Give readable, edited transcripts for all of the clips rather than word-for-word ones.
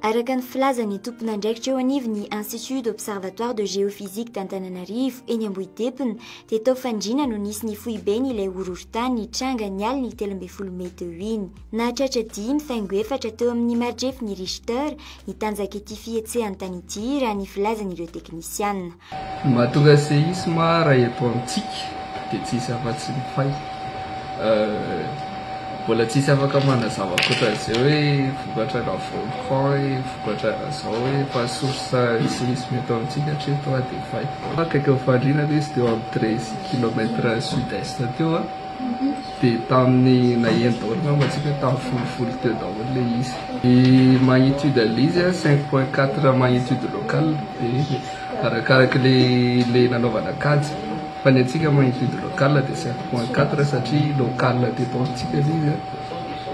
Araka ny filazan'ny tompon'andraikitra eo anivon'ny Institut d'Observatoire de Géophysique d'Antananarivo eny Ambohidepona dia tao Fandriana no nisy ny foiben'ilay horohorontany nitranga ny alin'ny 13 mey teo iny. Nahatratra 5,4 teo amin'ny maridrefin'ny Richter ny tanjak'ity fihetsehan-tany ity raha ny filazan'ireo teknisiana. Ny mahatonga séisme raha eto amintsika dia tsisy afa-tsy ny faille. Mbola tsisy afaka manazava ankoatran'izay hoe vokatra volcan hoe vokatra zao hoe fa source séisme eto amintsika hatreto dia faille. Akaikin'ny Fandriana ilay izy teo amin'ny 13 kilomètre sud-est teo dia tamin'ny naheno daholo angamba antsika tamin'ny folofolo teo daholo ilay izy. Ny magnitude an'ilay izy 5.4 magnitude locale dia arakaraka ilay nanaovana kajy fa ny antsika magnitude locale dia 5.4 satria local teto amintsika ilay izy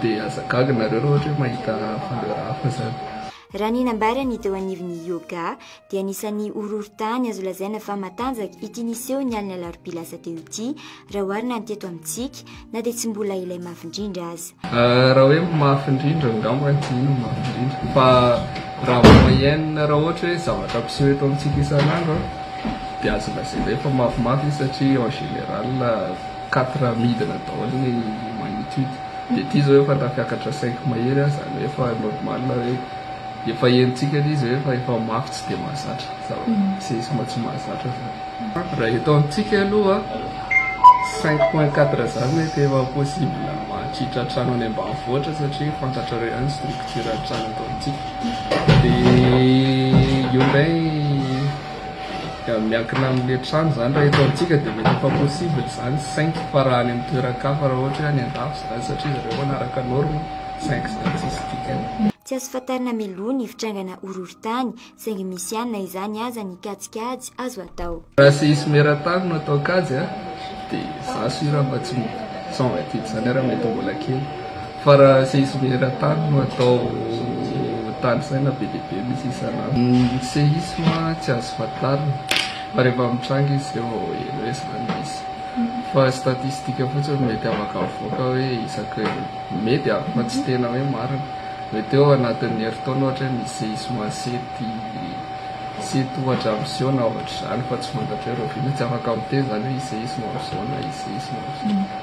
dia aza gaga nareo raha ohatra hoe mahita valeur hafa zany. Raha ny nambarany teo anivon'ny yoga dia anisan'ny horohorontany azo lazaina fa matanjaka ity niseho ny alin'ny alarobia lasa teo ity raha oharina ny teto amintsika na dia tsy mbola ilay mafy indrindra aza. Raha hoe mafy indrindra angamba tsy iny no mafy indrindra fa raha moyenne raha ohatra hoe zavatra mpiseho eto amintsika isan'andro dia azo lazaina hoe efa mafimafy izy satria en général 4 midina daholo ny magnitude dia ity izao efa tafiakatra 5 mahery izany hoe efa normal hoe efa henontsika ilay izy hoe efa mafy tsy dia mahazatra, séisme tsy mahazatra izany. Raha eto amintsika aloha 5.4 izany mety efa possible mahatritra trano any ambanivohitra satria fantatrareo ihany structure ny trano eto amintsika. Dia io indray miankina amin'ilay trano izany raha eto amintsika dia mety efa possible izany 5 fa raha any amin'ny toeran-kafa raha ohatra hoe any an-dafy izany satria zareo manaraka norme 5 izany tsisy dikany. Tsy azo fantarina mialoha ny fitrangana horohorontany saingy misy ihany na izany aza ny kajikajy azo atao. Raha séisme eran-tany no atao kajy a, dia za sûr fa tsy 128 izany ary mety mbola kely. Fa raha séisme eran-tany no atao tanisaina be dia be misy isan'andro. Ny séisme tsy azo fantarina fa rehefa mitranga izy zay vao heno hoe izany misy. Fa statistique fotsiny mety afaka avoaka hoe isaky mety a, fa tsy tena hoe marina. Mety eo anatin'ny herintaona ohatra hoe misy séisme sept sept ohatra miseho na ohatr'izany fa tsy fantatro hoe rahoviana, tsy afaka miteny izany hoe hisy séisme amin'izao na hisy séisme amin'izao.